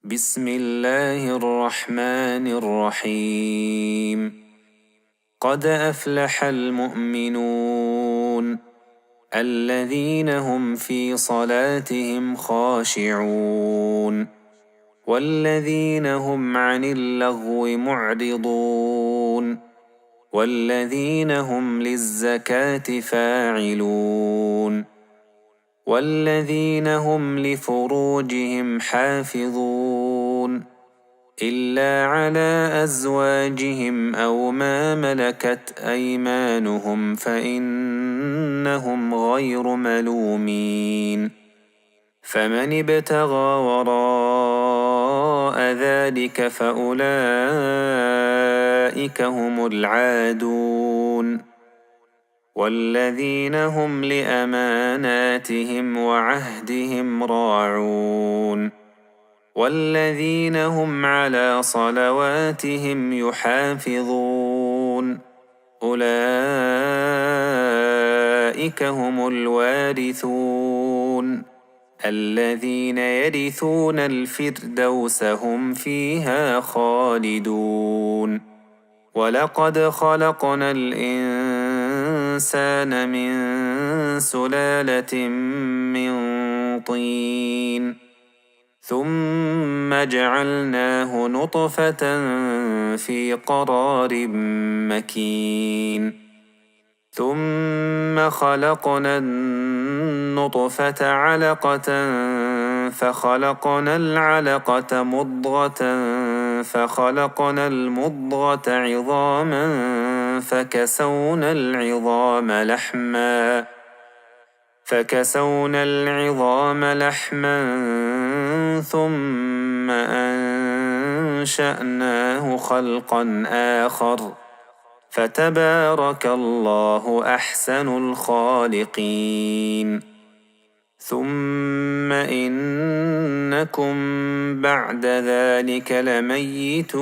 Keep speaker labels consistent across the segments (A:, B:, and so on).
A: بسم الله الرحمن الرحيم. قد أفلح المؤمنون الذين هم في صلاتهم خاشعون والذين هم عن اللغو معرضون والذين هم للزكاة فاعلون والذين هم لفروجهم حافظون إلا على أزواجهم أو ما ملكت أيمانهم فإنهم غير ملومين. فمن ابتغى وراء ذلك فأولئك هم العادون والذين هم لأماناتهم وعهدهم راعون والذين هم على صلواتهم يحافظون أولئك هم الوارثون الذين يرثون الفردوس هم فيها خالدون. ولقد خلقنا الإنسان من سلالة من طين ثم جعلناه نطفة في قرار مكين ثم خلقنا النطفة علقة فخلقنا العلقة مضغة فخلقنا المضغة عظاما فكسونا العظام لحما ثم أنشأناه خلقا آخر فتبارك الله أحسن الخالقين. ثم إنكم بعد ذلك لميتون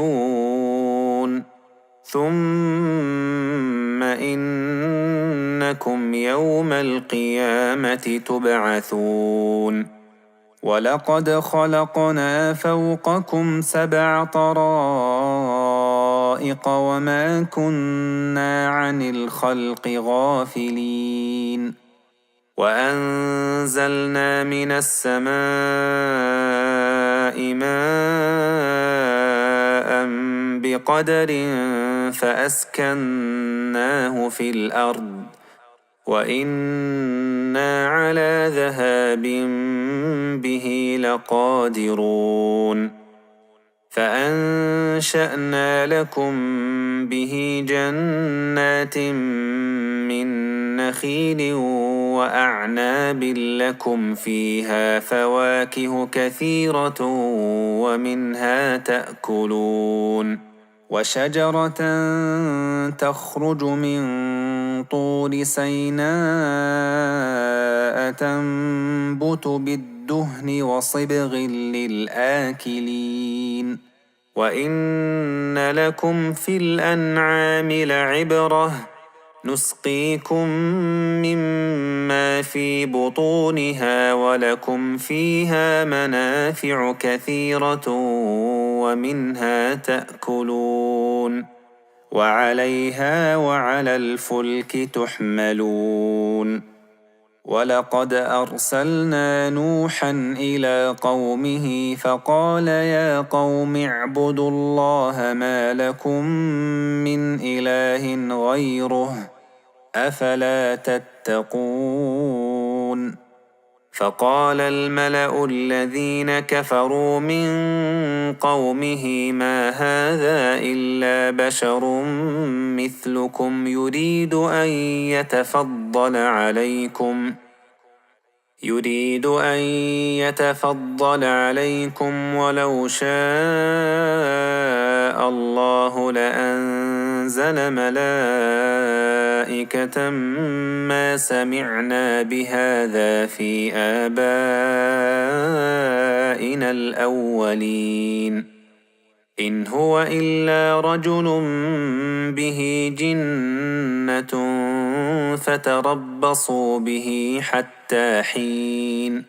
A: ثم إنكم يوم القيامة تبعثون. ولقد خلقنا فوقكم 7 طرائق وما كنا عن الخلق غافلين وأنزلنا من السماء ماء بقدر فأسكناه في الأرض وإنا على ذهاب به لقادرون. فأنشأنا لكم به جنات من نخيل وأعناب لكم فيها فواكه كثيرة ومنها تأكلون وشجرة تخرج من طور سيناء تنبت بالدهن وصبغ للآكلين وإن لكم في الأنعام لعبرة نسقيكم مما في بطونها ولكم فيها منافع كثيرة ومنها تأكلون وعليها وعلى الفلك تحملون. ولقد أرسلنا نوحا إلى قومه فقال يا قوم اعبدوا الله ما لكم من إله غيره أفلا تتقون. فقال الملأ الذين كفروا من قومه ما هذا إلا بشر مثلكم يريد أن يتفضل عليكم ولو شاء الله لأنزل ملائكة ما سمعنا بهذا في آبائنا الأولين إن هو إلا رجل به جنة فتربصوا به حتى حين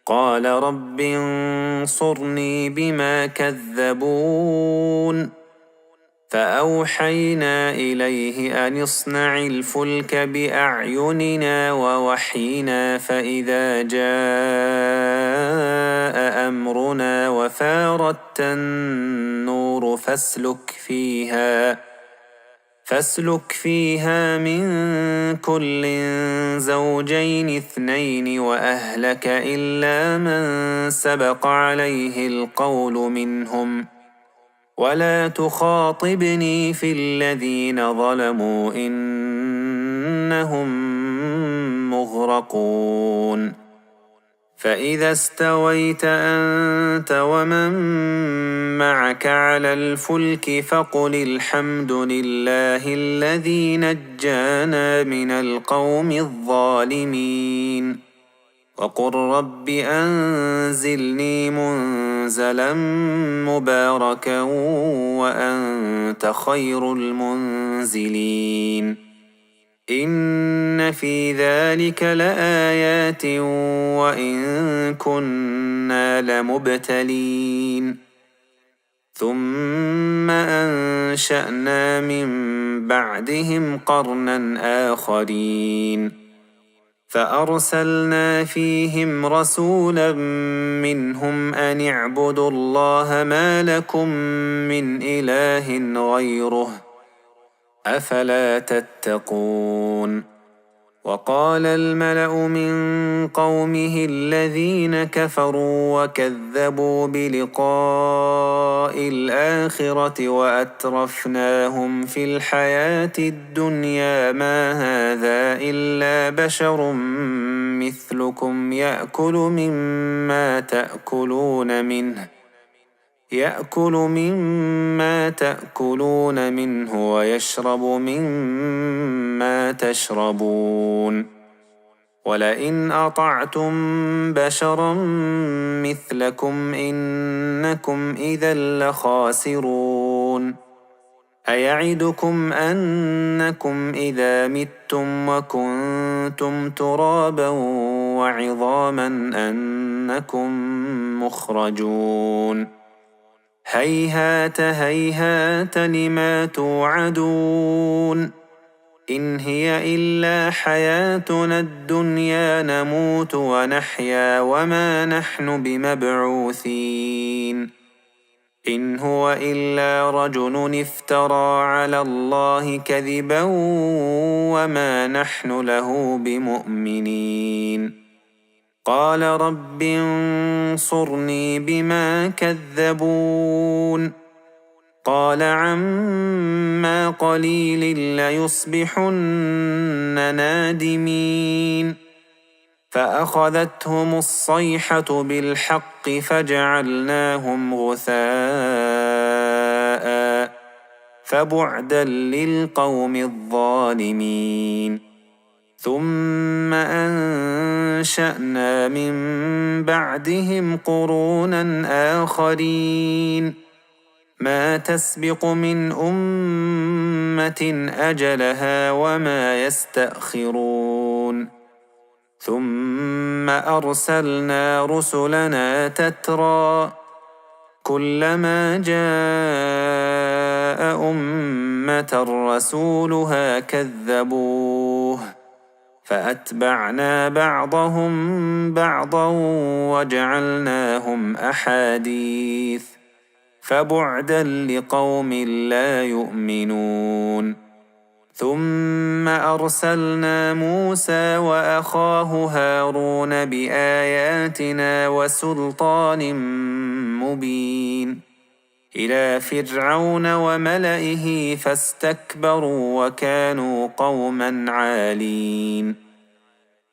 A: قال رب انصرني بما كذبون فأوحينا إليه أن اصنع الفلك بأعيننا ووحينا فإذا جاء أمرنا وفاردت النور فاسلك فيها من كل زوجين اثنين وأهلك إلا من سبق عليه القول منهم ولا تخاطبني في الذين ظلموا إنهم مغرقون فإذا استويت أنت ومن معك على الفلك فقل الحمد لله الذي نجانا من القوم الظالمين وقل رب أنزلني منزلا مباركا وأنت خير المنزلين إن في ذلك لآيات وإن كنا لمبتلين ثم أنشأنا من بعدهم قرنا آخرين فأرسلنا فيهم رسولا منهم أن اعبدوا الله ما لكم من إله غيره أفلا تتقون وقال الملأ من قومه الذين كفروا وكذبوا بلقاء الآخرة وأترفناهم في الحياة الدنيا ما هذا إلا بشر مثلكم يأكل مما تأكلون منه ويشرب مما تشربون ولئن أطعتم بشرا مثلكم إنكم إذا لخاسرون أيعدكم أنكم إذا متم وكنتم ترابا وعظاما أنكم مخرجون هيهات هيهات لما توعدون إن هي إلا حياتنا الدنيا نموت ونحيا وما نحن بمبعوثين إن هو إلا رجل افترى على الله كذبا وما نحن له بمؤمنين قال رب انصرني بما كذبون قال عما قليل ليصبحن نادمين فأخذتهم الصيحة بالحق فجعلناهم غثاء فبعدا للقوم الظالمين ثم أنشأنا من بعدهم قرونا آخرين ما تسبق من أمة أجلها وما يستأخرون ثم أرسلنا رسلنا تترى كلما جاء أمة رسولها كذبوه فأتبعنا بعضهم بعضا وجعلناهم أحاديث فبعدا لقوم لا يؤمنون ثم أرسلنا موسى وأخاه هارون بآياتنا وسلطان مبين إلى فرعون وملئه فاستكبروا وكانوا قوما عالين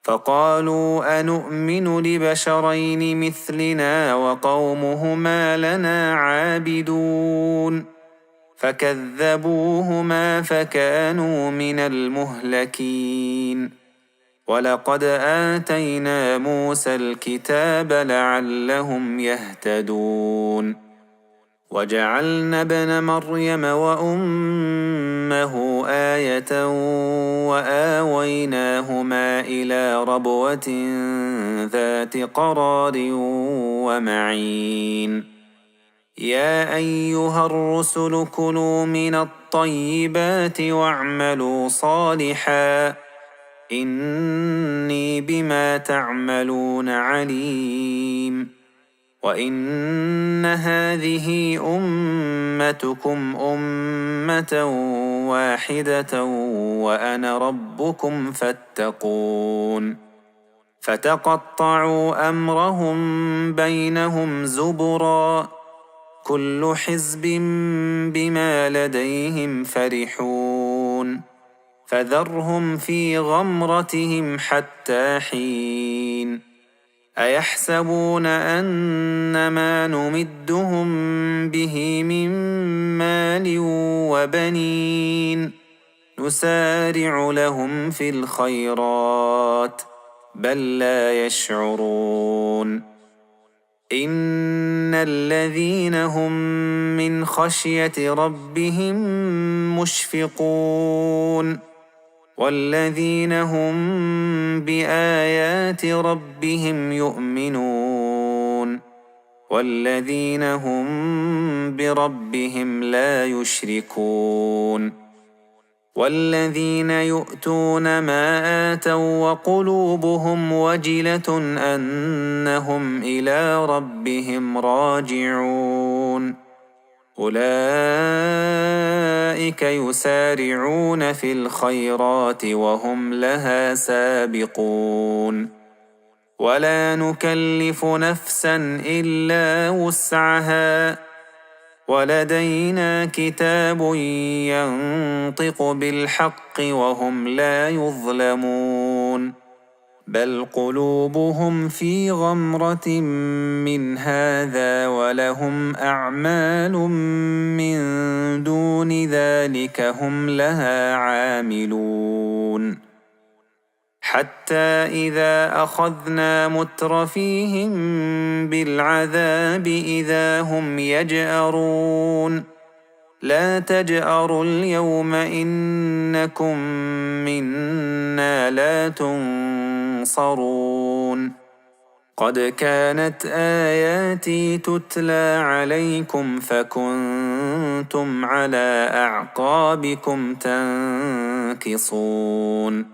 A: فقالوا أنؤمن لبشرين مثلنا وقومهما لنا عابدون فكذبوهما فكانوا من المهلكين ولقد آتينا موسى الكتاب لعلهم يهتدون وجعلنا ابن مريم وأمه آية وآويناهما إلى ربوة ذات قرار ومعين يا أيها الرسل كلوا من الطيبات واعملوا صالحا إني بما تعملون عليم وإن هذه أمتكم أمة واحدة وأنا ربكم فاتقون فتقطعوا أمرهم بينهم زبرا كل حزب بما لديهم فرحون فذرهم في غمرتهم حتى حين أيحسبون أن ما نمدهم به من مال وبنين نسارع لهم في الخيرات بل لا يشعرون إن الذين هم من خشية ربهم مشفقون والذين هم بآيات ربهم يؤمنون والذين هم بربهم لا يشركون والذين يؤتون ما آتوا وقلوبهم وجلة أنهم إلى ربهم راجعون أولئك يسارعون في الخيرات وهم لها سابقون ولا نكلف نفسا إلا وسعها ولدينا كتاب ينطق بالحق وهم لا يظلمون بل قلوبهم في غمرة من هذا ولهم أعمال من دون ذلك هم لها عاملون حتى إذا أخذنا مترفيهم بالعذاب إذا هم يجأرون لا تجأروا اليوم إنكم منا لا تنصرون قد كانت آياتي تتلى عليكم فكنتم على أعقابكم تنكصون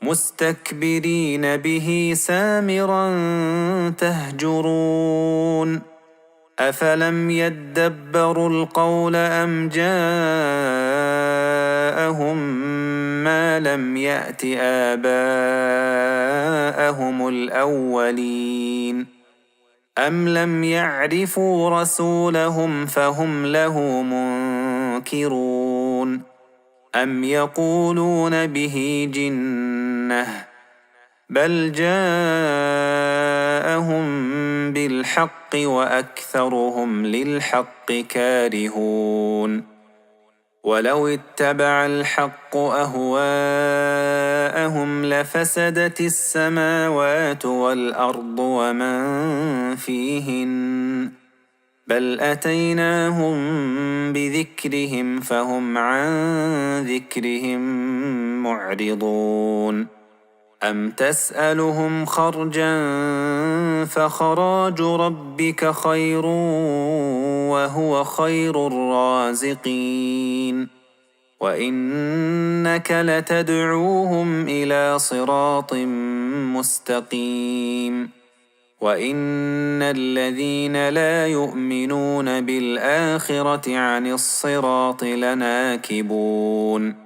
A: مستكبرين به سامرا تهجرون أفلم يدبروا القول أم جاءهم ما لم يأت آباءهم الأولين أم لم يعرفوا رسولهم فهم له منكرون أم يقولون به جنة بل جاءهم بالحق وأكثرهم للحق كارهون ولو اتبع الحق أهواءهم لفسدت السماوات والأرض ومن فيهن بل أتيناهم بذكرهم فهم عن ذكرهم معرضون أم تسألهم خرجا فخراج ربك خير وهو خير الرازقين وإنك لتدعوهم إلى صراط مستقيم وإن الذين لا يؤمنون بالآخرة عن الصراط لناكبون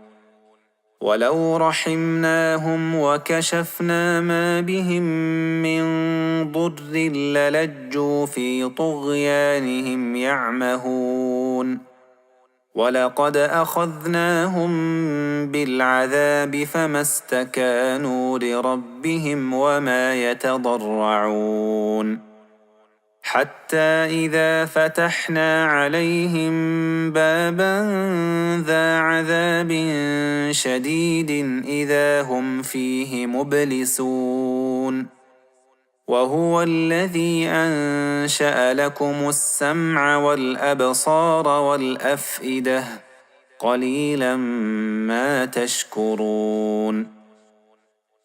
A: ولو رحمناهم وكشفنا ما بهم من ضر للجوا في طغيانهم يعمهون ولقد أخذناهم بالعذاب فما استكانوا لربهم وما يتضرعون حتى إذا فتحنا عليهم بابا ذا عذاب شديد إذا هم فيه مبلسون وهو الذي أنشأ لكم السمع والأبصار والأفئدة قليلا ما تشكرون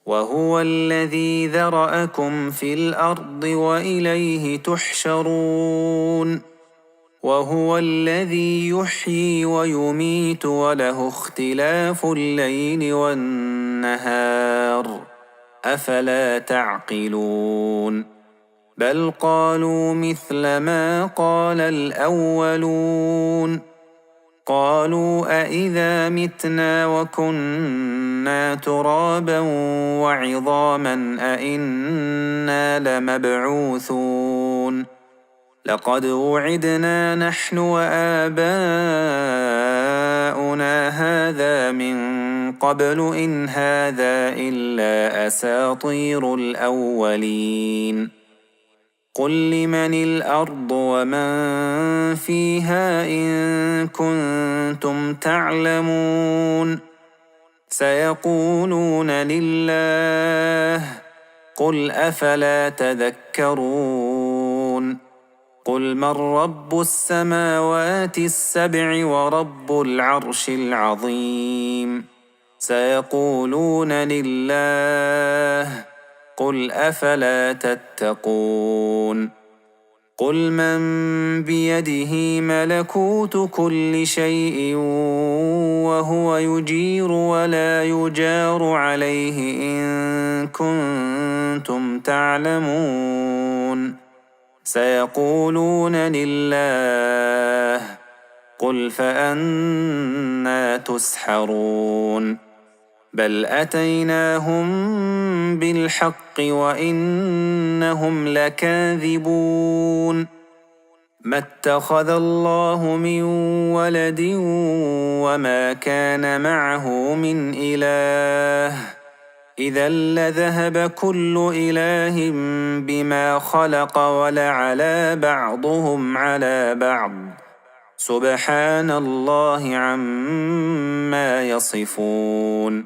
A: وهو الذي ذرأكم في الأرض وإليه تحشرون وهو الذي يحيي ويميت وله اختلاف الليل والنهار أفلا تعقلون بل قالوا مثل ما قال الأولون قالوا أإذا متنا وكنا ترابا وعظاما أإنا لمبعوثون لقد وعدنا نحن وآباؤنا هذا من قبل إن هذا إلا أساطير الأولين قل لمن الأرض ومن فيها إن كنتم تعلمون سيقولون لله قل أفلا تذكرون قل من رب السماوات السبع ورب العرش العظيم سيقولون لله قل أفلا تتقون قل من بيده ملكوت كل شيء وهو يجير ولا يجار عليه إن كنتم تعلمون سيقولون لله قل فأنى تسحرون بل أتيناهم بالحق وإنهم لكاذبون ما اتخذ الله من ولد وما كان معه من إله إذا لذهب كل إله بما خلق ولعلى بعضهم على بعض سبحان الله عما يصفون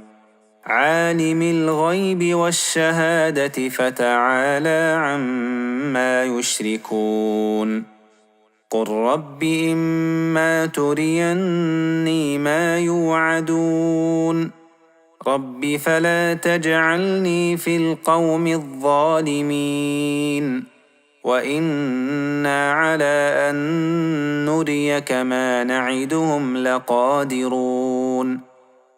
A: عالم الغيب والشهادة فتعالى عما يشركون قل رب إما تريني ما يوعدون رب فلا تجعلني في القوم الظالمين وإنا على أن نريك ما نعدهم لقادرون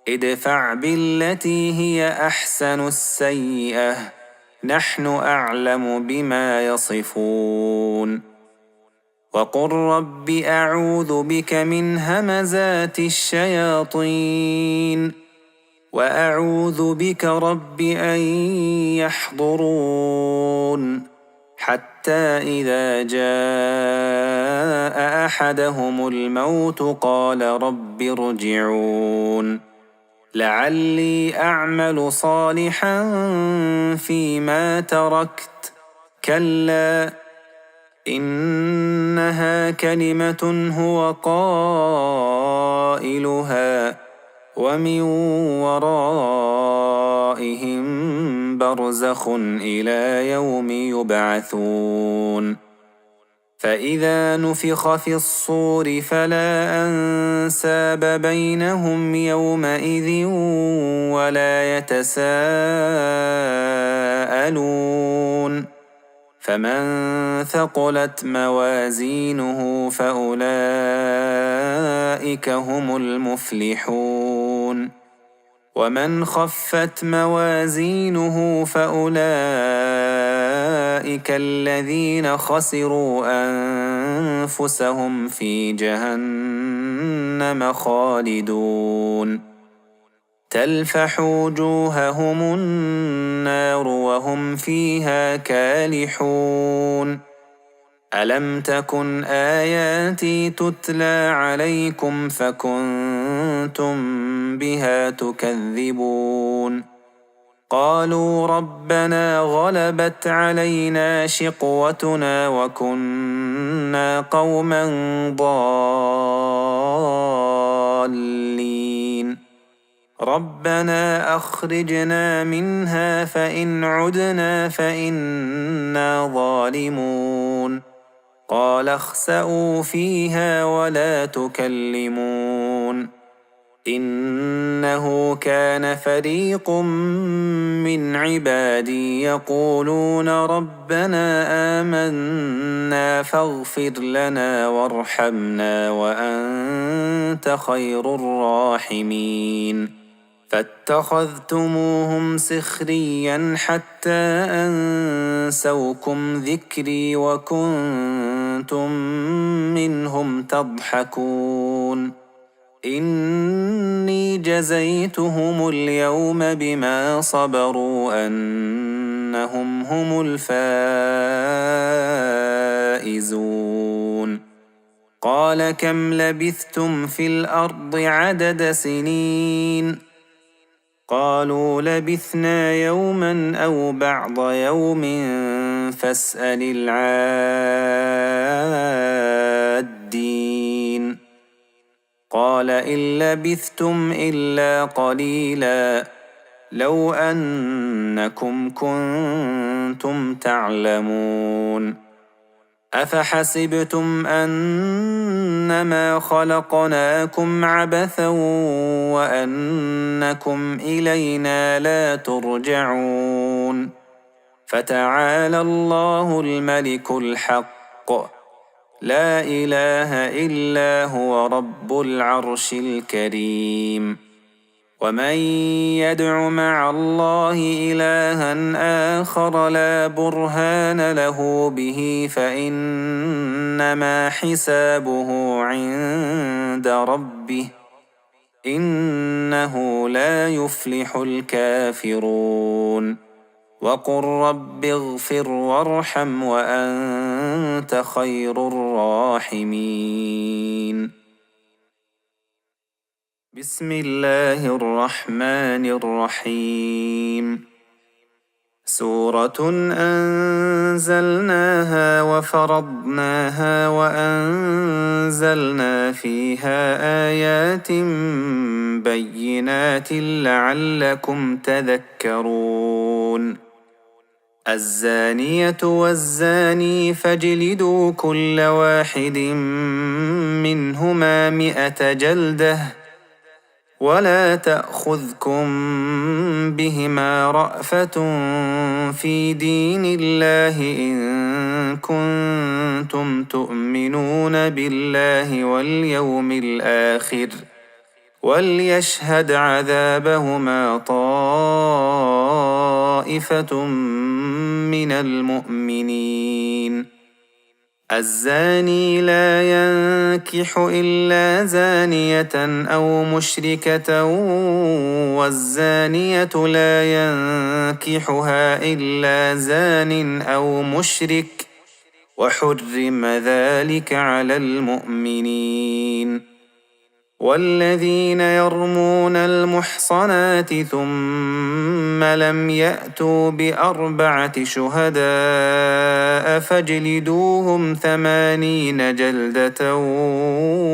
A: ادفع بالتي هي أحسن السيئة نحن أعلم بما يصفون وقل رب أعوذ بك من همزات الشياطين وأعوذ بك رب أن يحضرون حتى إذا جاء أحدهم الموت قال رب ارجعون لعلي أعمل صالحا فيما تركت كلا إنها كلمة هو قائلها ومن ورائهم برزخ إلى يوم يبعثون فإذا نفخ في الصور فلا أنساب بينهم يومئذ ولا يتساءلون فمن ثقلت موازينه فأولئك هم المفلحون ومن خفت موازينه فأولئك الذين خسروا أنفسهم في جهنم خالدون تلفح وجوههم النار وهم فيها كالحون ألم تكن آياتي تتلى عليكم فكنتم بها تكذبون قالوا ربنا غلبت علينا شقوتنا وكنا قوما ضالين ربنا أخرجنا منها فإن عدنا فإنا ظالمون قال اخسئوا فيها ولا تكلمون إنه كان فريق من عبادي يقولون ربنا آمنا فاغفر لنا وارحمنا وأنت خير الراحمين فاتخذتموهم سخريا حتى أنسوكم ذكري وكنتم منهم تضحكون إني جزيتهم اليوم بما صبروا أنهم هم الفائزون قال كم لبثتم في الأرض عدد سنين قالوا لبثنا يوما أو بعض يوم فاسأل العادين قال إن لبثتم إلا قليلا لو أنكم كنتم تعلمون أفحسبتم أنما خلقناكم عبثا وأنكم إلينا لا ترجعون فتعالى الله الملك الحق لا إله إلا هو رب العرش الكريم ومن يدع مع الله إلها آخر لا برهان له به فإنما حسابه عند ربه إنه لا يفلح الكافرون وقل رب اغفر وارحم وأنت خير الراحمين بسم الله الرحمن الرحيم سورة أنزلناها وفرضناها وأنزلنا فيها آيات بينات لعلكم تذكرون الزانية والزاني فاجلدوا كل واحد منهما 100 جلدة ولا تأخذكم بهما رأفة في دين الله إن كنتم تؤمنون بالله واليوم الآخر وليشهد عذابهما طائفة من المؤمنين الزاني لا ينكح إلا زانية أو مشركة والزانية لا ينكحها إلا زان أو مشرك وحرم ذلك على المؤمنين والذين يرمون المحصنات ثم لم يأتوا ب4 شهداء فاجلدوهم 80 جلدة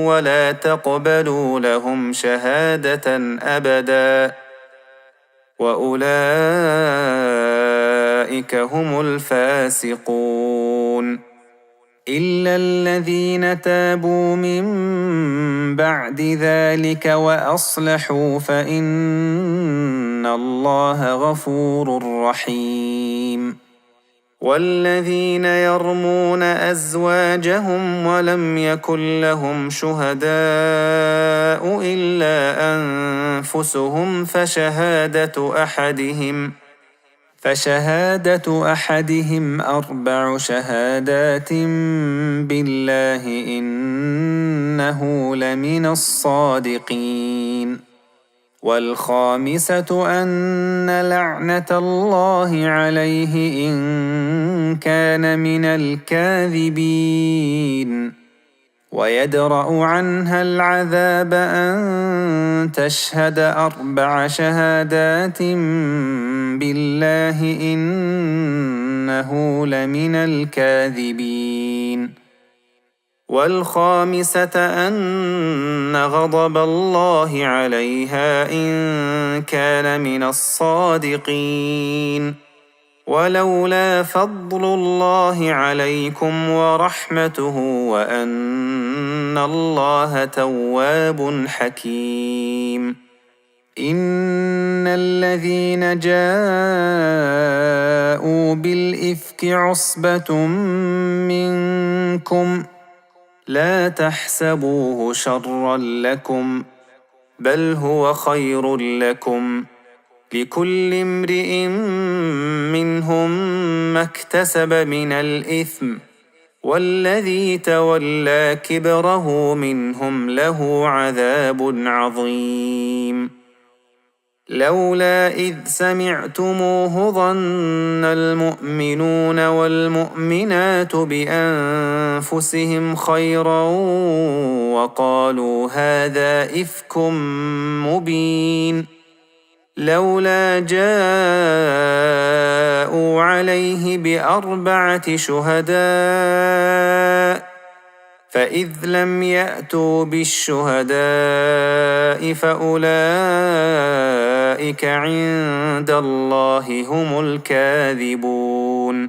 A: ولا تقبلوا لهم شهادة أبدا وأولئك هم الفاسقون إلا الذين تابوا من بعد ذلك وأصلحوا فإن الله غفور رحيم والذين يرمون أزواجهم ولم يكن لهم شهداء إلا أنفسهم فشهادة أحدهم 4 شهادات بالله إنه لمن الصادقين والخامسة أن لعنة الله عليه إن كان من الكاذبين ويدرأ عنها العذاب أن تشهد 4 شهادات بالله إنه لمن الكاذبين والخامسة أن غضب الله عليها إن كان من الصادقين. ولولا فضل الله عليكم ورحمته وأن الله تواب حكيم. إن الذين جاءوا بالإفك عصبة منكم لا تحسبوه شرا لكم بل هو خير لكم، لكل امرئ منهم ما اكتسب من الإثم، والذي تولى كبره منهم له عذاب عظيم. لولا إذ سمعتموه ظن المؤمنون والمؤمنات بأنفسهم خيرا وقالوا هذا إفك مبين. لولا جاءوا عليه بأربعة شهداء فإذ لم يأتوا بالشهداء فأولئك عند الله هم الكاذبون.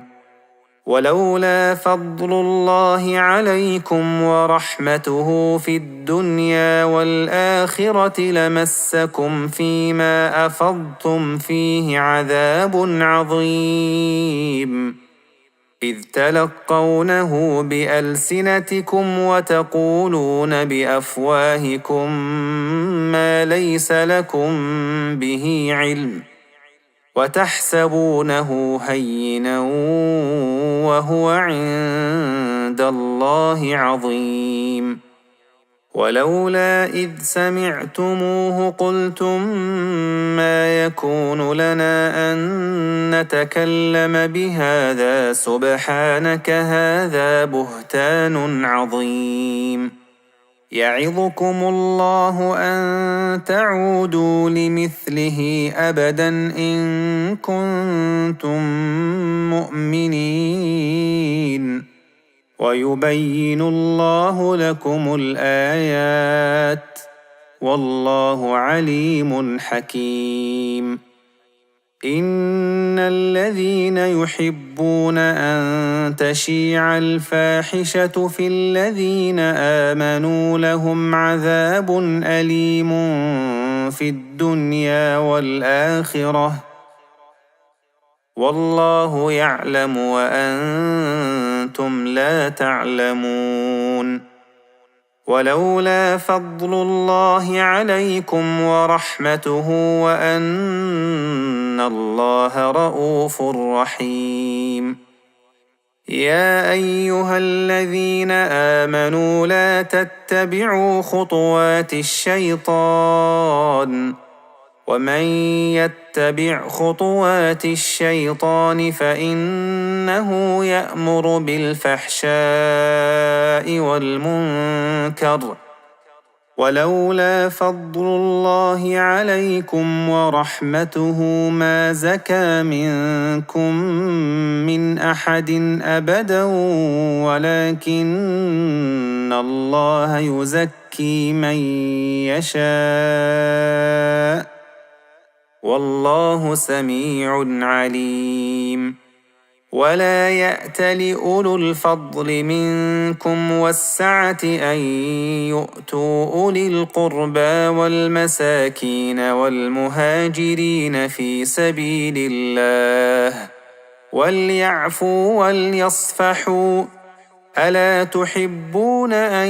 A: ولولا فضل الله عليكم ورحمته في الدنيا والآخرة لمسكم فيما أفضتم فيه عذاب عظيم، إذ تلقونه بألسنتكم وتقولون بأفواهكم ما ليس لكم به علم، وتحسبونه هينا وهو عند الله عظيم. ولولا إذ سمعتموه قلتم ما يكون لنا أن نتكلم بهذا سبحانك هذا بهتان عظيم. يعظكم الله أن تعودوا لمثله أبدا إن كنتم مؤمنين، ويبين الله لكم الآيات والله عليم حكيم. إن الذين يحبون أن تشيع الفاحشة في الذين آمنوا لهم عذاب أليم في الدنيا والآخرة والله يعلم وأنتم لا تعلمون. ولولا فضل الله عليكم ورحمته وأن الله رءوف رحيم. يا أيها الذين آمنوا لا تتبعوا خطوات الشيطان، ومن يتبع خطوات الشيطان فإنه يأمر بالفحشاء والمنكر. ولولا فضل الله عليكم ورحمته ما زكى منكم من أحد أبدا ولكن الله يزكي من يشاء والله سميع عليم. ولا يأتل أولو الفضل منكم والسعة أن يؤتوا أولي القربى والمساكين والمهاجرين في سبيل الله وليعفوا وليصفحوا، ألا تحبون أن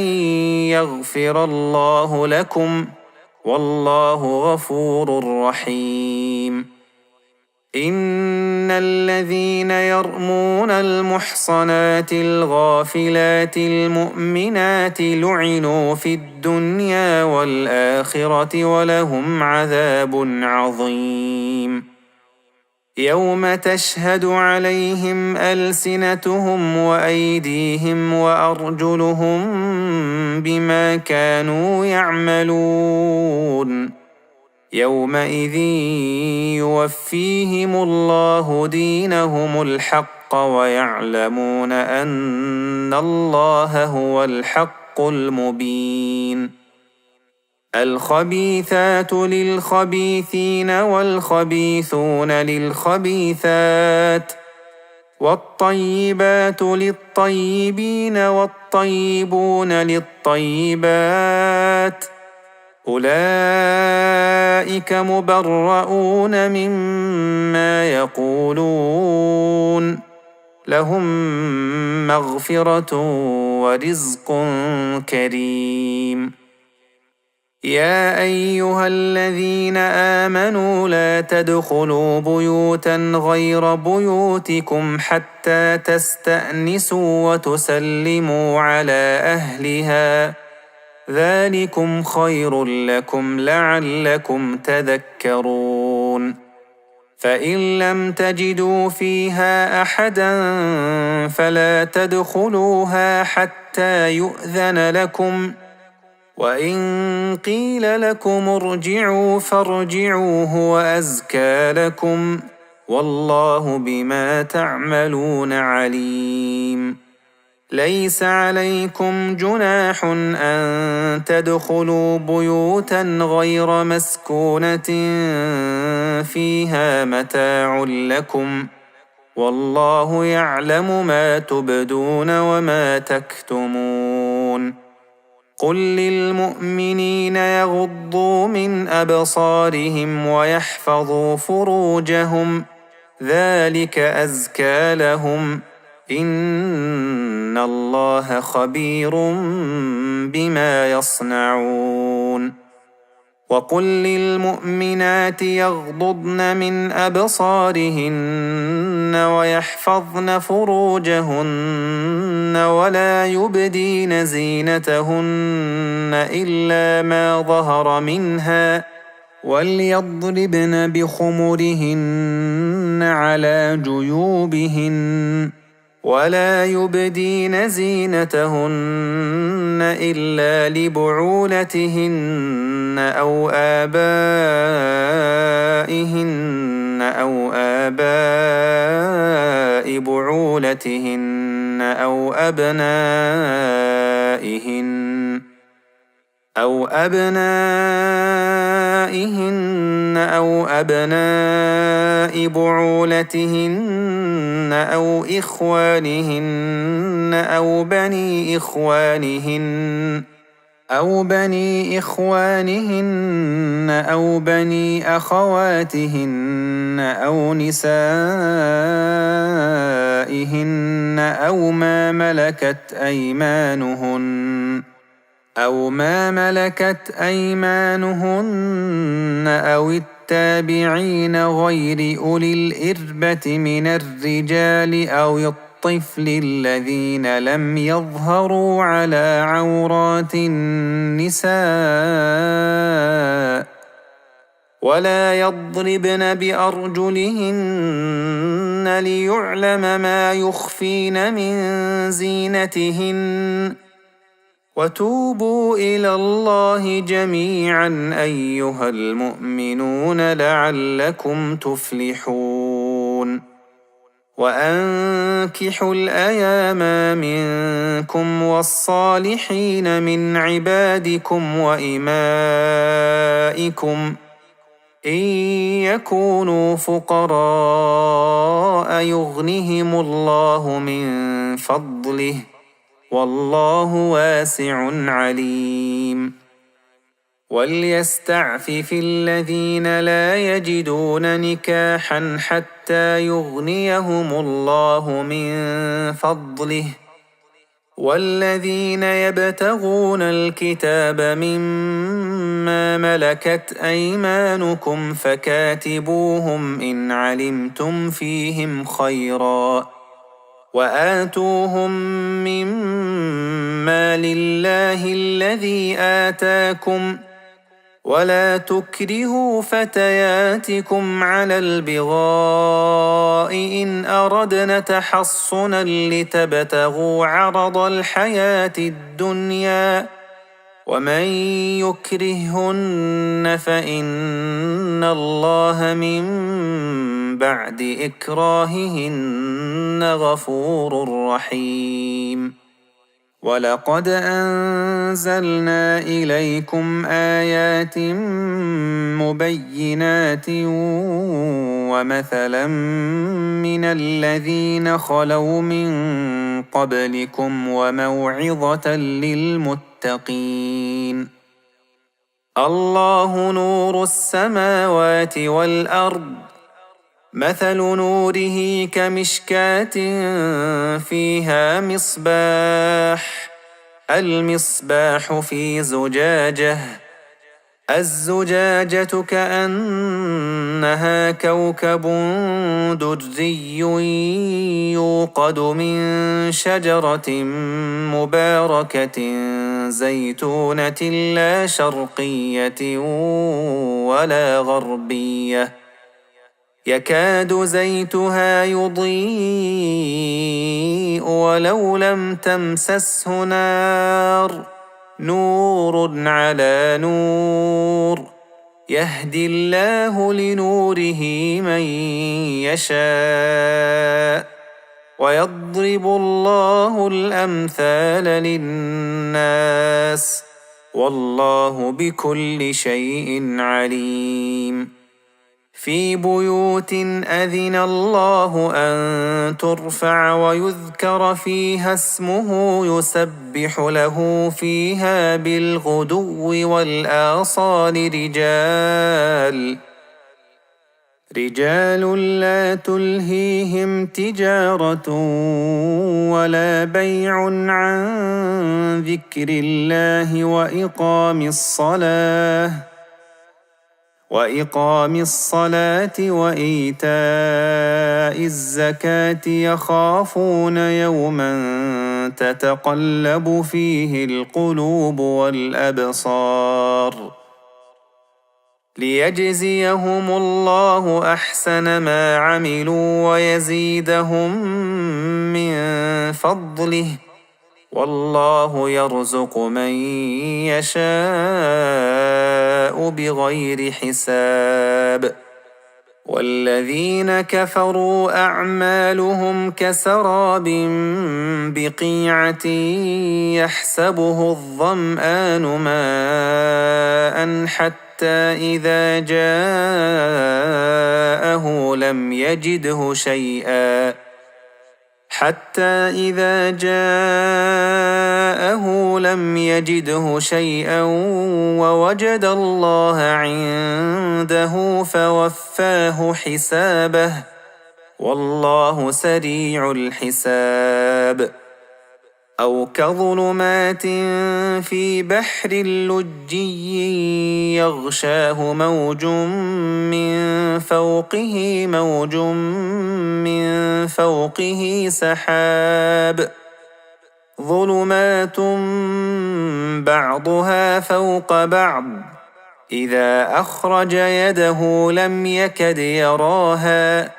A: يغفر الله لكم والله غفور رحيم. إن الذين يرمون المحصنات الغافلات المؤمنات لعنوا في الدنيا والآخرة ولهم عذاب عظيم. يوم تشهد عليهم ألسنتهم وأيديهم وأرجلهم بما كانوا يعملون، يومئذ يوفيهم الله دينهم الحق ويعلمون أن الله هو الحق المبين. الخبيثات للخبيثين والخبيثون للخبيثات والطيبات للطيبين والطيبون للطيبات أولئك مبرؤون مما يقولون لهم مغفرة ورزق كريم. يا أيها الذين آمنوا لا تدخلوا بيوتا غير بيوتكم حتى تستأنسوا وتسلموا على أهلها ذلكم خير لكم لعلكم تذكرون. فإن لم تجدوا فيها أحدا فلا تدخلوها حتى يؤذن لكم وإن قيل لكم ارجعوا فارجعوا هو أزكى لكم والله بما تعملون عليم. ليس عليكم جناح أن تدخلوا بيوتا غير مسكونة فيها متاع لكم والله يعلم ما تبدون وما تكتمون. قل للمؤمنين يغضوا من أبصارهم ويحفظوا فروجهم ذلك أزكى لهم إن الله خبير بما يصنعون. وقل للمؤمنات يغضضن من أبصارهن ويحفظن فروجهن ولا يبدين زينتهن إلا ما ظهر منها وليضربن بخمرهن على جيوبهن ولا يبدين زينتهن إلا لبعولتهن أو آباء بعولتهن أو أبنائهن أو بعولتهن أو إخوانهن أو بني إخوانهن أو بني أخواتهن أو نسائهن أو ما ملكت أيمانهن أو التابعين غير أولي الإربة من الرجال أو الطفل الذين لم يظهروا على عورات النساء ولا يضربن بأرجلهن ليعلم ما يخفين من زينتهن. وتوبوا إلى الله جميعا أيها المؤمنون لعلكم تفلحون. وأنكحوا الأيام منكم والصالحين من عبادكم وإمائكم إن يكونوا فقراء يغنهم الله من فضله والله واسع عليم. وليستعفف الذين لا يجدون نكاحا حتى يغنيهم الله من فضله والذين يبتغون الكتاب مما ملكت أيمانكم فكاتبوهم إن علمتم فيهم خيرا وآتوهم مما لله الذي آتاكم ولا تكرهوا فتياتكم على البغاء إن أردنا تحصنا لتبتغوا عرض الحياة الدنيا ومن يكرههن فإن الله من بعد إكراههن غفور رحيم. ولقد أنزلنا إليكم آيات مبينات ومثلا من الذين خلوا من قبلكم وموعظة للمتقين. الله نور السماوات والأرض، مثل نوره كمشكاة فيها مصباح، المصباح في زجاجة، الزجاجة كأنها كوكب دري يوقد من شجرة مباركة زيتونة لا شرقية ولا غربية، يكاد زيتها يضيء ولو لم تمسسه نار، نور على نور، يهدي الله لنوره من يشاء، ويضرب الله الأمثال للناس، والله بكل شيء عليم. في بيوت أذن الله أن ترفع ويذكر فيها اسمه يسبح له فيها بالغدو والآصال رجال لا تلهيهم تجارة ولا بيع عن ذكر الله وإقام الصلاة وإيتاء الزكاة يخافون يوما تتقلب فيه القلوب والأبصار، ليجزيهم الله أحسن ما عملوا ويزيدهم من فضله، والله يرزق من يشاء بغير حساب. والذين كفروا أعمالهم كسراب بقيعة يحسبه الظمآن ماء حتى إذا جاءه لم يجده شيئا ووجد الله عنده فوفاه حسابه، والله سريع الحساب. أو كظلمات في بحر لجي يغشاه موج من فوقه سحاب، ظلمات بعضها فوق بعض، إذا أخرج يده لم يكد يراها،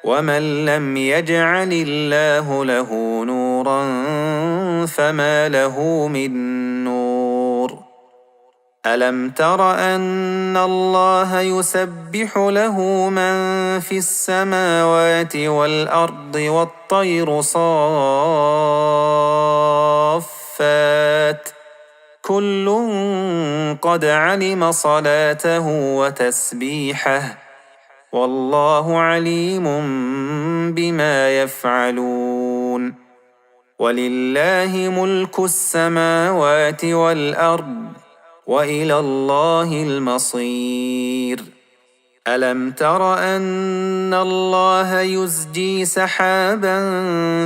A: ومن لم يجعل الله له نورا فما له من نور. ألم تر أن الله يسبح له من في السماوات والأرض والطير صافات، كل قد علم صلاته وتسبيحه، والله عليم بما يفعلون. ولله ملك السماوات والأرض، وإلى الله المصير. ألم تر أن الله يزجي سحابا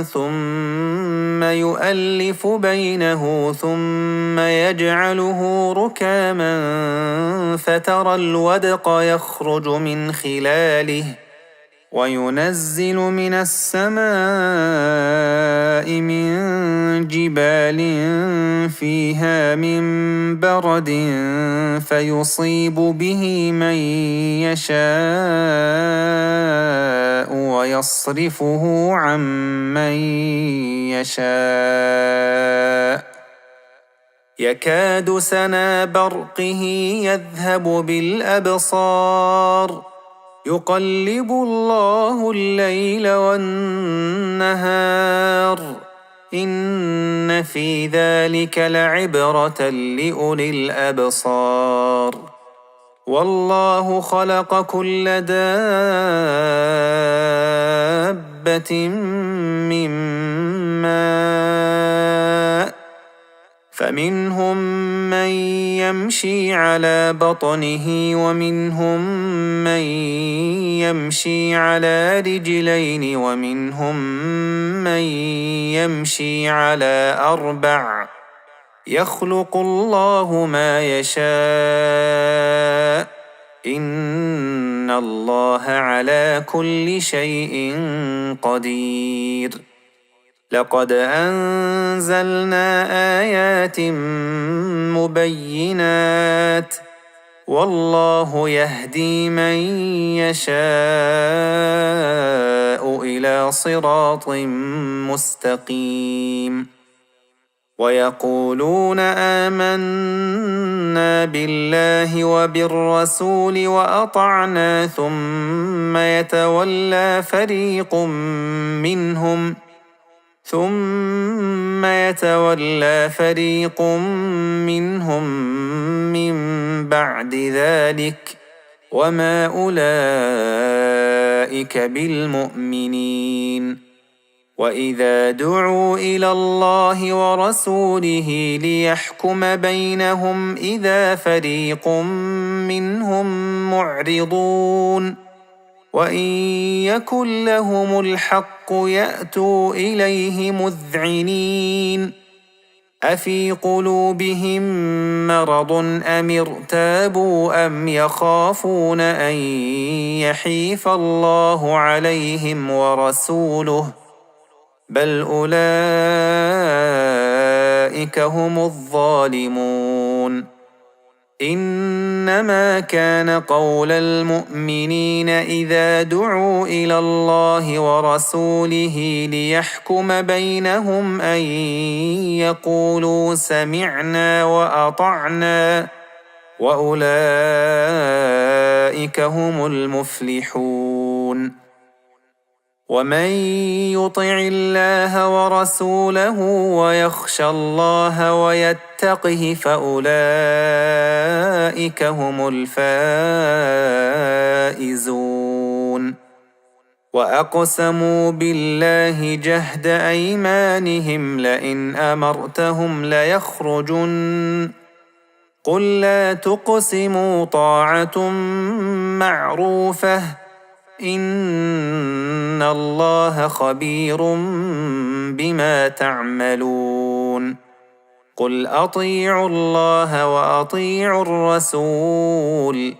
A: ثم يؤلف بينه ثم يجعله ركاما فترى الودق يخرج من خلاله، وينزل من السماء من جبال فيها من برد فيصيب به من يشاء ويصرفه عن من يشاء، ويصرفه عن من يشاء ويصرفه عن من يشاء ويصرفه عن من يشاء ويصرفه عن من يشاء ويصرفه عن من يشاء ويصرفه عن من يشاء ويصرفه عن من يشاء ويصرفه عن من يشاء ويصرفه عن من يشاء يكاد سنا برقه يذهب بالأبصار يقلب الله الليل والنهار إن في ذلك لعبرة لأولي الأبصار والله خلق كل دابة من ماء فمنهم من يمشي على بطنه ومنهم من يمشي على رجلين ومنهم من يمشي على أربع يخلق الله ما يشاء إن الله على كل شيء قدير لقد أنزلنا آيات مبينات والله يهدي من يشاء إلى صراط مستقيم ويقولون آمنا بالله وبالرسول وأطعنا ثم يتولى فريق منهم من بعد ذلك وما أولئك بالمؤمنين وإذا دعوا إلى الله ورسوله ليحكم بينهم إذا فريق منهم معرضون وإن يكن لهم الحق يأتوا إليه مذعنين أفي قلوبهم مرض أم ارتابوا أم يخافون أن يحيف الله عليهم ورسوله بل أولئك هم الظالمون إنما كان قول المؤمنين إذا دعوا إلى الله ورسوله ليحكم بينهم أن يقولوا سمعنا وأطعنا وأولئك هم المفلحون ومن يطع الله ورسوله ويخشى الله ويتقه فأولئك هم الفائزون وأقسموا بالله جهد أيمانهم لئن أمرتهم ليخرجن قل لا تقسموا طاعة معروفة إن الله خبير بما تعملون قل أطيعوا الله وأطيعوا الرسول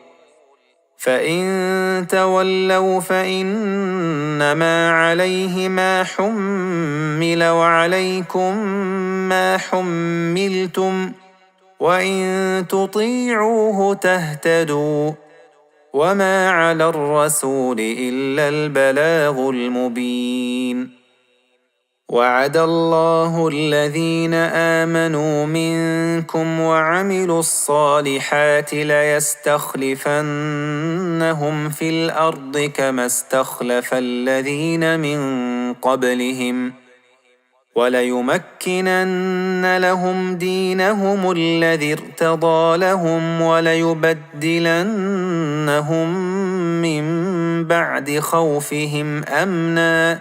A: فإن تولوا فإنما عليه ما حمل وعليكم ما حملتم وإن تطيعوه تهتدوا وما على الرسول إلا البلاغ المبين وعد الله الذين آمنوا منكم وعملوا الصالحات ليستخلفنهم في الأرض كما استخلف الذين من قبلهم وليمكنن لهم دينهم الذي ارتضى لهم وليبدلنهم من بعد خوفهم أمنا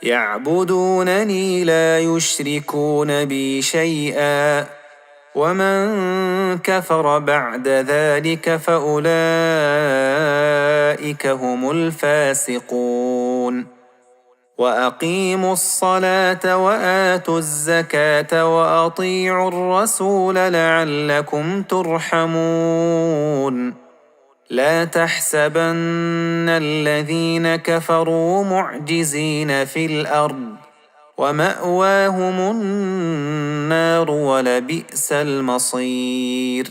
A: يعبدونني لا يشركون بي شيئا ومن كفر بعد ذلك فأولئك هم الفاسقون وأقيموا الصلاة وآتوا الزكاة وأطيعوا الرسول لعلكم ترحمون لا تحسبن الذين كفروا معجزين في الأرض ومأواهم النار ولبئس المصير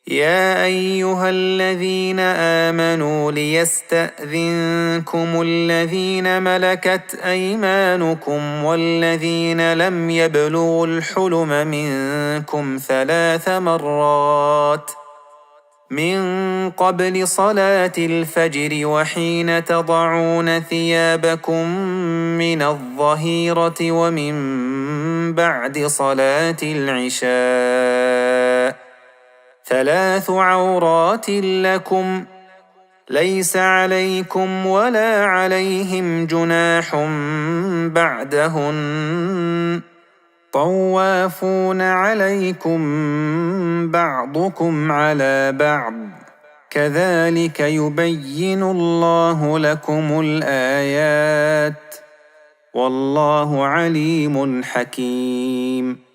A: يا أيها الذين آمنوا ليستأذنكم الذين ملكت أيمانكم والذين لم يبلغوا الحلم منكم 3 مرات من قبل صلاة الفجر وحين تضعون ثيابكم من الظهيرة ومن بعد صلاة العشاء 3 عورات لكم ليس عليكم ولا عليهم جناح بعدهن طوافون عليكم بعضكم على بعض كذلك يبين الله لكم الآيات والله عليم حكيم.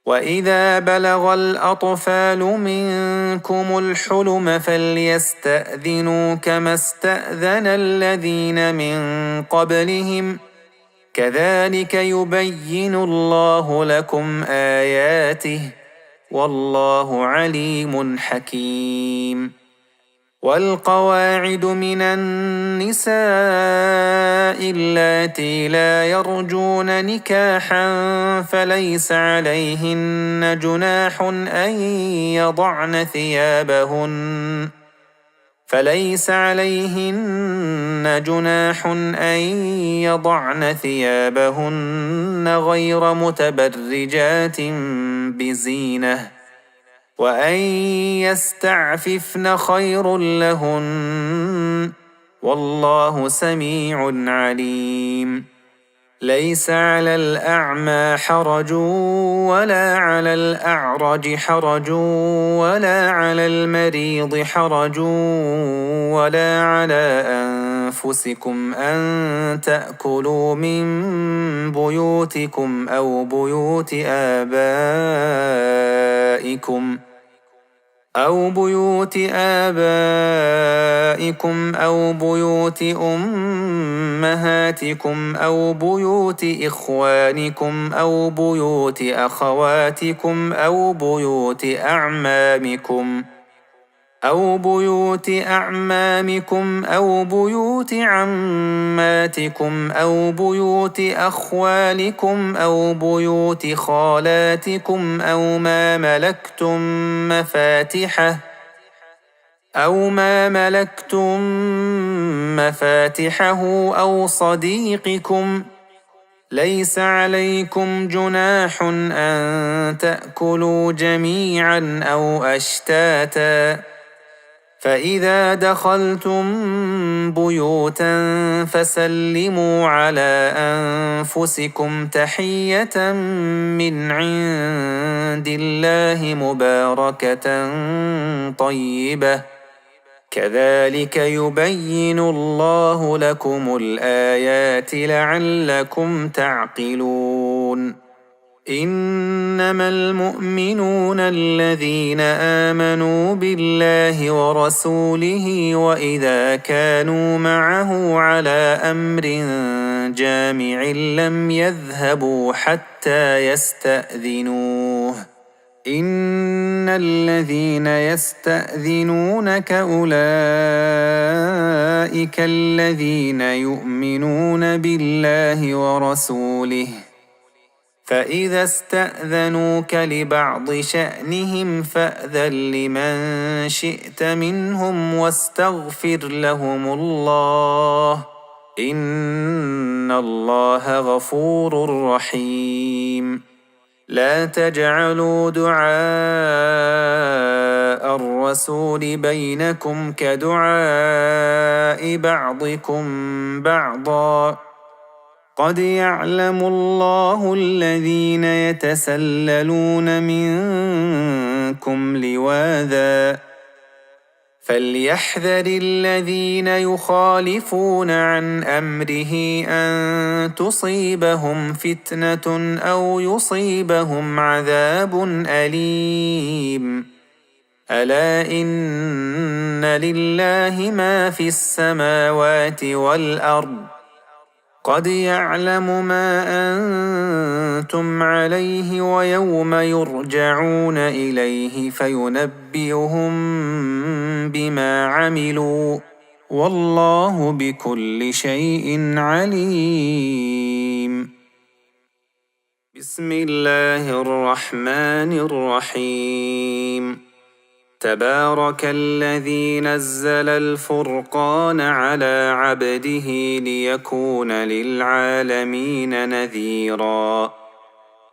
A: وإذا بلغ الأطفال منكم الحلم فليستأذنوا كما استأذن الذين من قبلهم كذلك يبين الله لكم آياته والله عليم حكيم. والقواعد من النساء اللاتي لا يرجون نكاحا فليس عليهن جناح أن يضعن ثيابهن غير متبرجات بزينة وأن يستعففن خير لهن والله سميع عليم. ليس على الأعمى حرج ولا على الأعرج حرج ولا على المريض حرج ولا على أنفسكم أن تأكلوا من بيوتكم أو بيوت آبائكم أو بيوت أمهاتكم أو بيوت إخوانكم أو بيوت أخواتكم أو بيوت أعمامكم أو بيوت عماتكم أو بيوت أخوالكم أو بيوت خالاتكم أو ما ملكتم مفاتحه أو صديقكم ليس عليكم جناح أن تأكلوا جميعا أو أشتاتا فإذا دخلتم بيوتا فسلموا على أنفسكم تحية من عند الله مباركة طيبة كذلك يبين الله لكم الآيات لعلكم تعقلون. إنما المؤمنون الذين آمنوا بالله ورسوله وإذا كانوا معه على أمر جامع لم يذهبوا حتى يستأذنوه إن الذين يستأذنونك أولئك الذين يؤمنون بالله ورسوله فإذا استأذنوك لبعض شأنهم فأذن لمن شئت منهم واستغفر لهم الله إن الله غفور رحيم. لا تجعلوا دعاء الرسول بينكم كدعاء بعضكم بعضا قد يعلم الله الذين يتسللون منكم لواذا فليحذر الذين يخالفون عن أمره أن تصيبهم فتنة أو يصيبهم عذاب أليم. ألا إن لله ما في السماوات والأرض قد يعلم ما أنتم عليه ويوم يرجعون إليه فينبئهم بما عملوا والله بكل شيء عليم. بسم الله الرحمن الرحيم. تبارك الذي نزل الفرقان على عبده ليكون للعالمين نذيرا.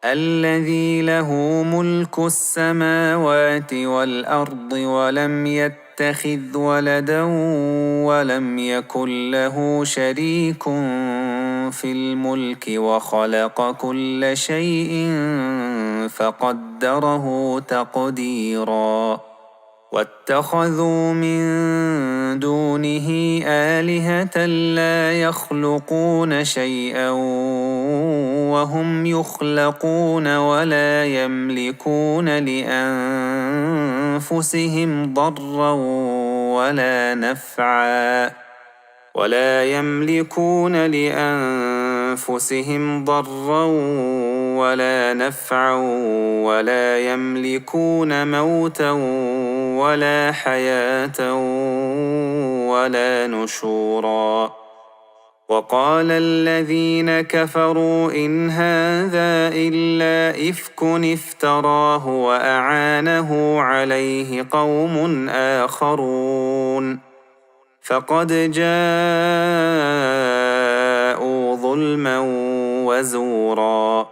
A: الذي له ملك السماوات والأرض ولم يتخذ ولدا ولم يكن له شريك في الملك وخلق كل شيء فقدره تقديرا. واتخذوا من دونه آلهة لا يخلقون شيئا وهم يخلقون ولا يملكون لأنفسهم ضرا ولا نفعا ولا يملكون موتا ولا حياة ولا نشورا. وقال الذين كفروا إن هذا إلا إفك افتراه وأعانه عليه قوم آخرون فقد جاءوا ظلما وزورا.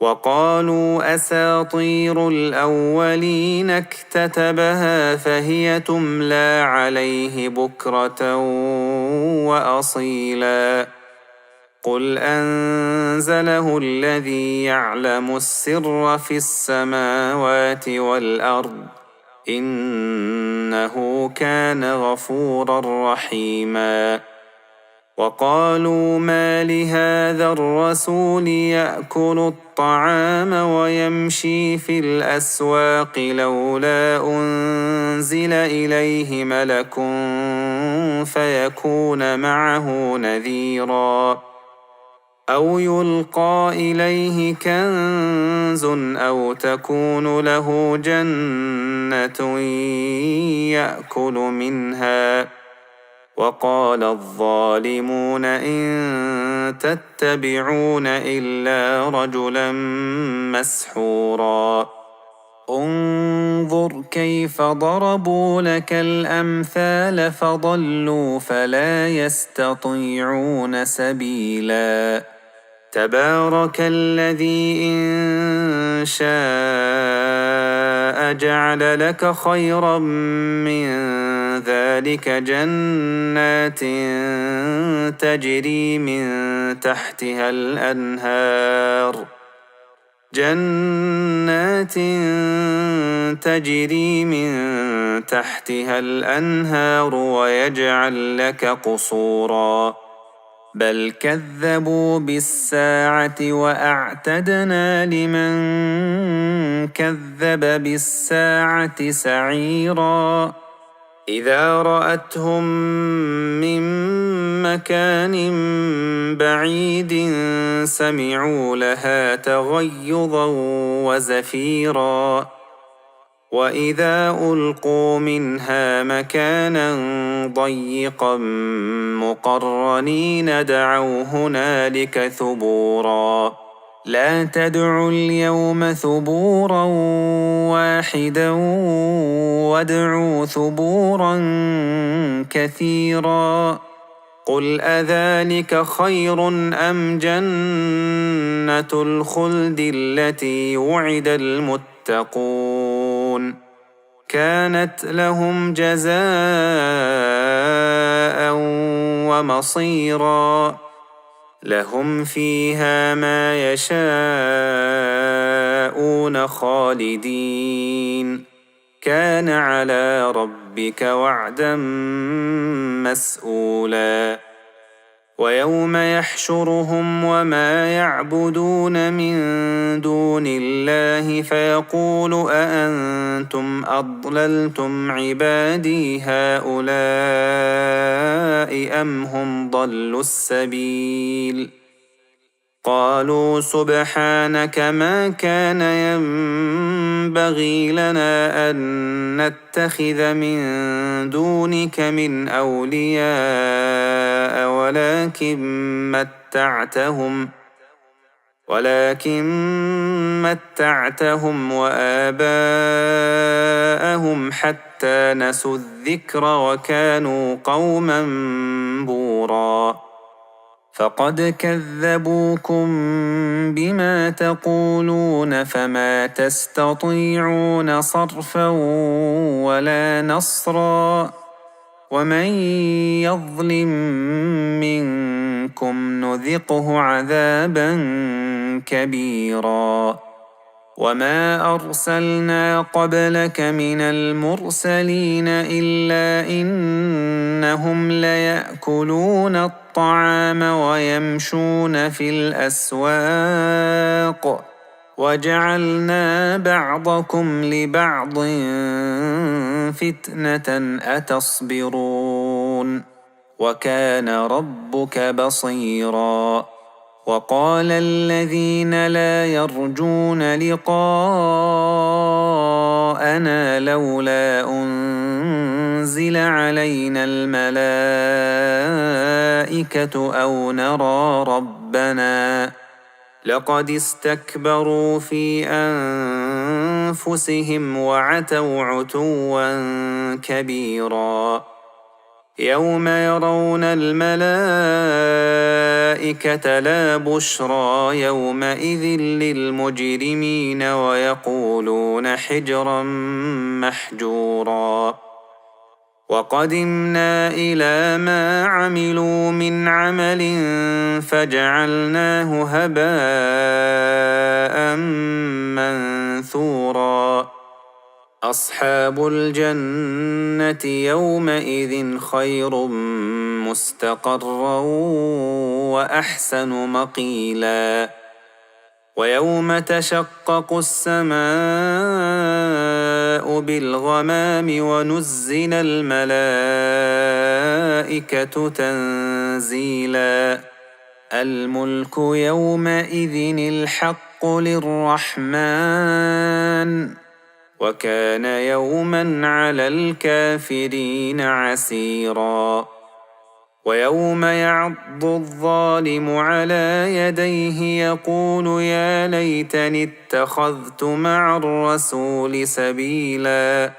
A: وقالوا أساطير الأولين اكتتبها فهي تملى عليه بكرة وأصيلا. قل أنزله الذي يعلم السر في السماوات والأرض إنه كان غفورا رحيما. وقالوا ما لهذا الرسول يأكل الطعام ويمشي في الأسواق لولا أنزل إليه ملك فيكون معه نذيرا أو يلقى إليه كنز أو تكون له جنة يأكل منها. وقال الظالمون إن تتبعون إلا رجلا مسحورا. انظر كيف ضربوا لك الأمثال فضلوا فلا يستطيعون سبيلا. تبارك الذي إن شاء جعل لك خيرا من ذلك جنات تجري من تحتها الأنهار ويجعل لك قصورا. بل كذبوا بالساعة وأعتدنا لمن كذب بالساعة سعيرا. إذا رأتهم من مكان بعيد سمعوا لها تغيظا وزفيرا. وإذا ألقوا منها مكانا ضيقا مقرنين دعوا هنالك ثبورا. لا تدعوا اليوم ثبورا واحدا وادعوا ثبورا كثيرا. قل أذلك خير أم جنة الخلد التي وعد المتقون كانت لهم جزاء ومصيرا. لهم فيها ما يشاءون خالدين كان على ربك وعدا مسئولا. ويوم يحشرهم وما يعبدون من دون الله فيقول أأنتم أضللتم عبادي هؤلاء أم هم ضلوا السبيل قالوا سبحانك ما كان ينبغي لنا أن نتخذ من دونك من أولياء ولكن متعتهم وآباءهم حتى نسوا الذكر وكانوا قوما بوراً فقد كذبوكم بما تقولون فما تستطيعون صرفا ولا نصرا ومن يظلم منكم نذقه عذابا كبيرا وما أرسلنا قبلك من المرسلين إلا إنهم ليأكلون الطعام ويمشون في الأسواق وجعلنا بعضكم لبعض فتنة أتصبرون وكان ربك بصيرا وقال الذين لا يرجون لقاءنا لولا أنزل علينا الملائكة أو نرى ربنا لقد استكبروا في أنفسهم وعتوا عتوا كبيرا يوم يرون الملائكة لا بشرى يومئذ للمجرمين ويقولون حجرا محجورا وقدمنا إلى ما عملوا من عمل فجعلناه هباء منثورا أصحاب الجنة يومئذ خير مستقرا وأحسن مقيلا ويوم تشقق السماء بالغمام ونزل الملائكة تنزيلا الملك يومئذ الحق للرحمن وكان يوما على الكافرين عسيرا ويوم يعض الظالم على يديه يقول يا ليتني اتخذت مع الرسول سبيلا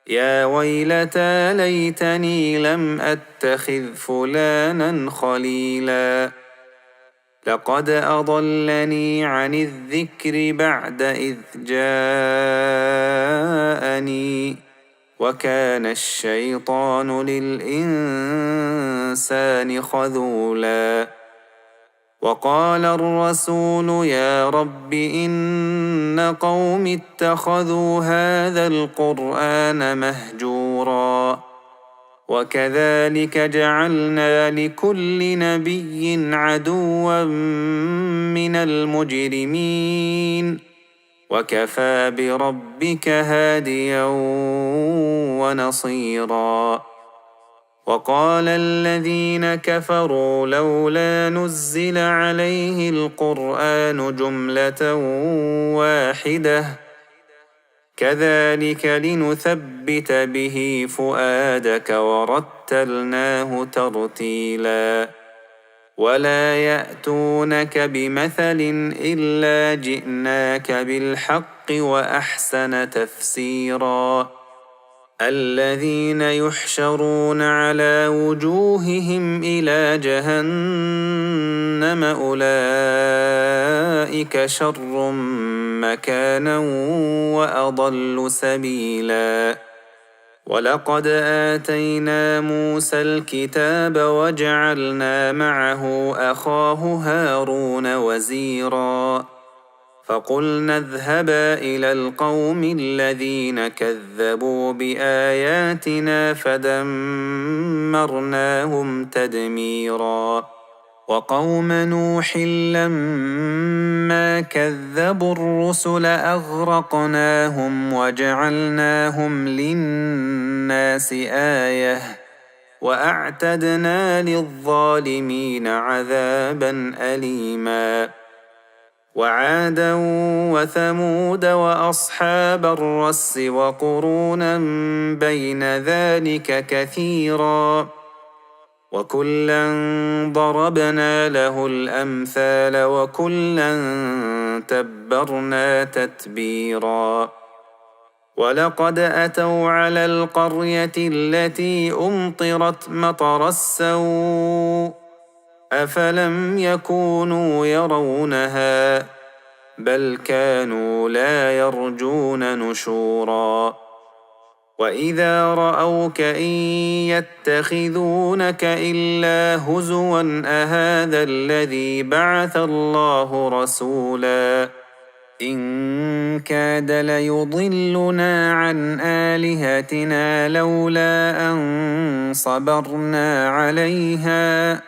A: يا ويلتى ليتني لم أتخذ فلانا خليلا لقد أضلني عن الذكر بعد إذ جاءني وكان الشيطان للإنسان خذولا وقال الرسول يا رب إن قوم اتخذوا هذا القرآن مهجورا وكذلك جعلنا لكل نبي عدوا من المجرمين وكفى بربك هاديا ونصيرا وقال الذين كفروا لولا نزل عليه القرآن جملة واحدة كذلك لنثبت به فؤادك ورتلناه ترتيلا ولا يأتونك بمثل إلا جئناك بالحق وأحسن تفسيرا الذين يحشرون على وجوههم إلى جهنم أولئك شر مكانا وأضل سبيلا ولقد آتينا موسى الكتاب وجعلنا معه أخاه هارون وزيرا فقلنا اذهبا إلى القوم الذين كذبوا بآياتنا فدمرناهم تدميرا وقوم نوح لما كذبوا الرسل أغرقناهم وجعلناهم للناس آية وأعتدنا للظالمين عذابا أليما وعادا وثمود وأصحاب الرس وقرونا بين ذلك كثيرا وكلا ضربنا له الأمثال وكلا تبرنا تتبيرا ولقد أتوا على القرية التي أمطرت مطر السوء أفلم يكونوا يرونها بل كانوا لا يرجون نشورا وإذا رأوك إن يتخذونك إلا هزوا أهذا الذي بعث الله رسولا إن كاد ليضلنا عن آلهتنا لولا أن صبرنا عليها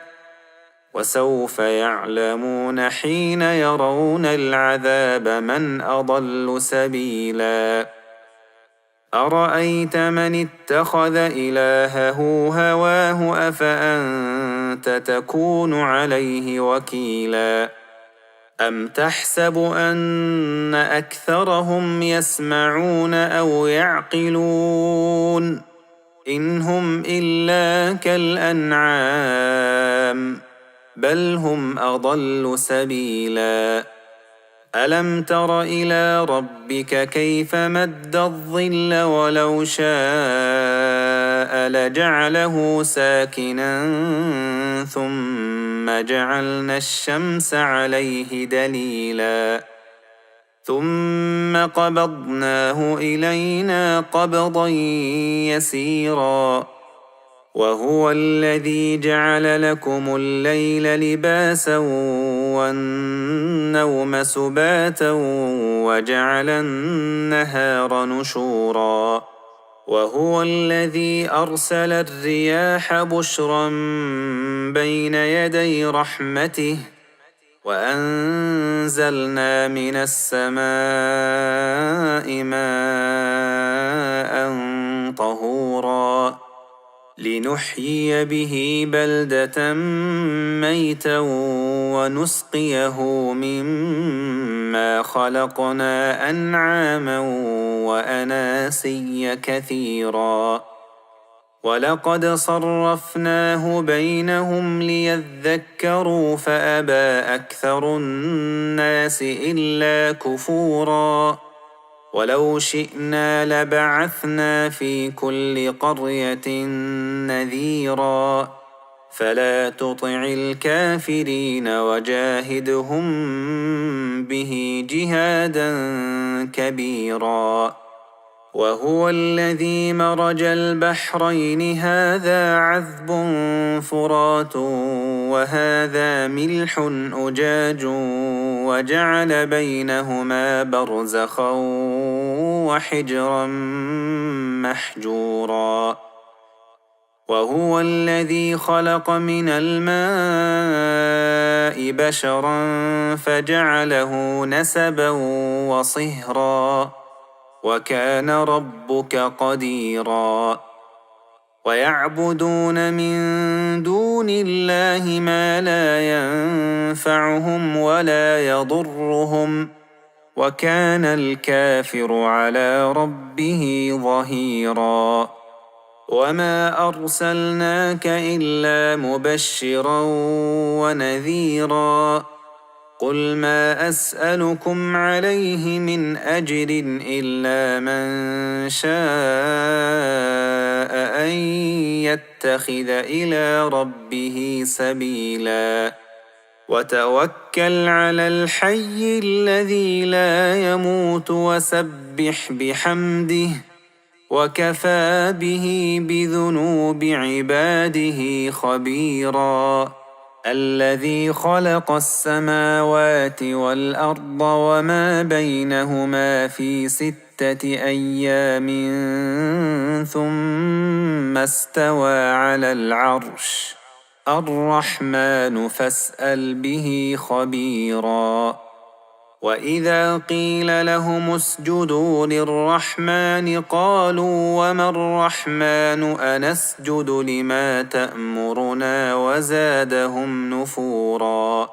A: وسوف يعلمون حين يرون العذاب من أضل سبيلا أرأيت من اتخذ إلهه هواه أفأنت تكون عليه وكيلا أم تحسب أن أكثرهم يسمعون أو يعقلون إن هم إلا كالأنعام بل هم أضل سبيلا ألم تر إلى ربك كيف مد الظل ولو شاء لجعله ساكنا ثم جعلنا الشمس عليه دليلا ثم قبضناه إلينا قبضا يسيرا وهو الذي جعل لكم الليل لباسا والنوم سباتا وجعل النهار نشورا وهو الذي أرسل الرياح بشرا بين يدي رحمته وأنزلنا من السماء ماء طهورا لنحيي به بلدة ميتا ونسقيه مما خلقنا أنعاما وأناسيا كثيرا ولقد صرفناه بينهم ليذكروا فأبى أكثر الناس إلا كفورا ولو شئنا لبعثنا في كل قرية نذيرا فلا تطع الكافرين وجاهدهم به جهادا كبيرا وهو الذي مرج البحرين هذا عذب فرات وهذا ملح أجاج وجعل بينهما برزخا وحجرا محجورا وهو الذي خلق من الماء بشرا فجعله نسبا وصهرا وكان ربك قديرا ويعبدون من دون الله ما لا ينفعهم ولا يضرهم وكان الكافر على ربه ظهيرا وما أرسلناك إلا مبشرا ونذيرا قل ما أسألكم عليه من أجر إلا من شاء أن يتخذ إلى ربه سبيلا وتوكل على الحي الذي لا يموت وسبح بحمده وكفى به بذنوب عباده خبيرا الذي خلق السماوات والأرض وما بينهما في 6 أيام ثم استوى على العرش الرحمن فاسأل به خبيرا. وإذا قيل لهم اسجدوا للرحمن قالوا وما الرحمن أنسجد لما تأمرنا وزادهم نفورا.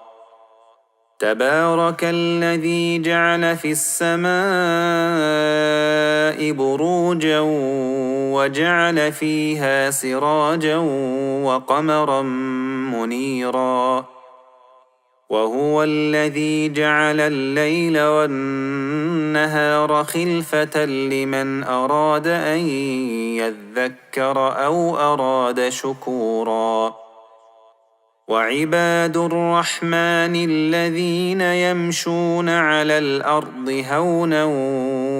A: تبارك الذي جعل في السماء بروجا وجعل فيها سراجا وقمرا منيرا. وهو الذي جعل الليل والنهار خلفة لمن أراد أن يذكر أو أراد شكورا. وعباد الرحمن الذين يمشون على الأرض هونا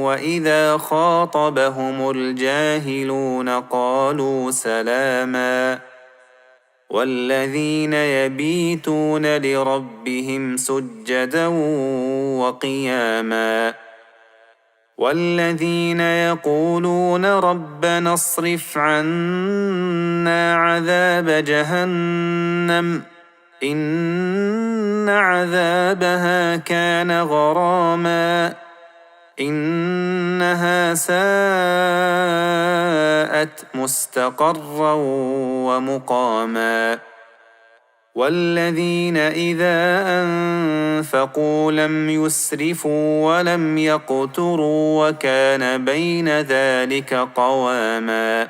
A: وإذا خاطبهم الجاهلون قالوا سلاما. والذين يبيتون لربهم سجدا وقياما. والذين يقولون ربنا اصرف عنا عذاب جهنم إن عذابها كان غراما إنها ساءت مستقرا ومقاما. والذين إذا أنفقوا لم يسرفوا ولم يقتروا وكان بين ذلك قواما.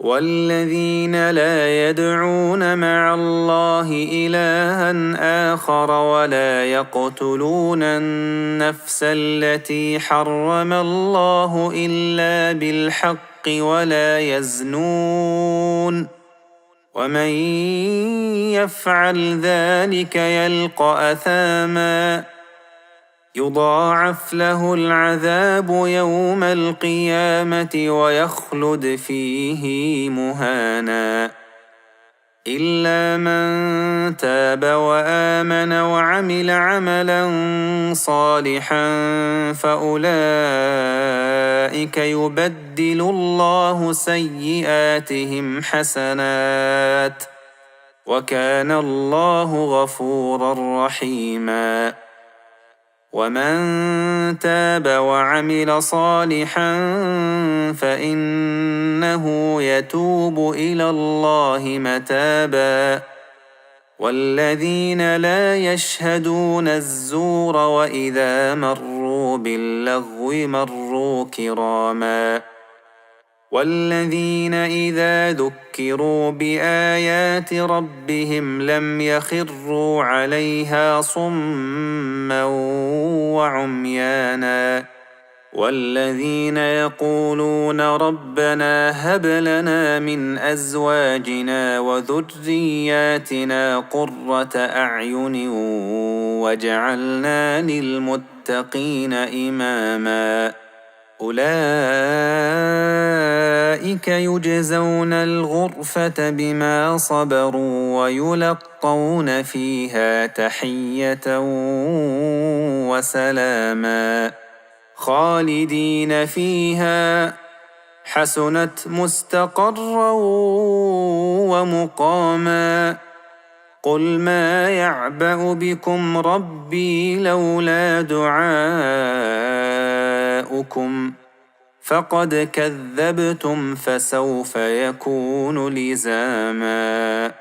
A: والذين لا يدعون مع الله إلها آخر ولا يقتلون النفس التي حرم الله إلا بالحق ولا يزنون ومن يفعل ذلك يلقى أثاما يضاعف له العذاب يوم القيامة ويخلد فيه مهانا. إلا من تاب وآمن وعمل عملا صالحا فأولئك يبدل الله سيئاتهم حسنات وكان الله غفورا رحيما. ومن تاب وعمل صالحا فإنه يتوب إلى الله متابا. والذين لا يشهدون الزور وإذا مروا باللغو مروا كراما. والذين إذا ذكروا بآيات ربهم لم يخروا عليها صما وعميانا. والذين يقولون ربنا هب لنا من أزواجنا وذرياتنا قرة أعين واجعلنا للمتقين إماما. أولئك يجزون الغرفة بما صبروا ويلقون فيها تحية وسلاما خالدين فيها حسنت مستقرا ومقاما. قل ما يعبأ بكم ربي لولا دعاؤكم فقد كذبتم فسوف يكون لزاما.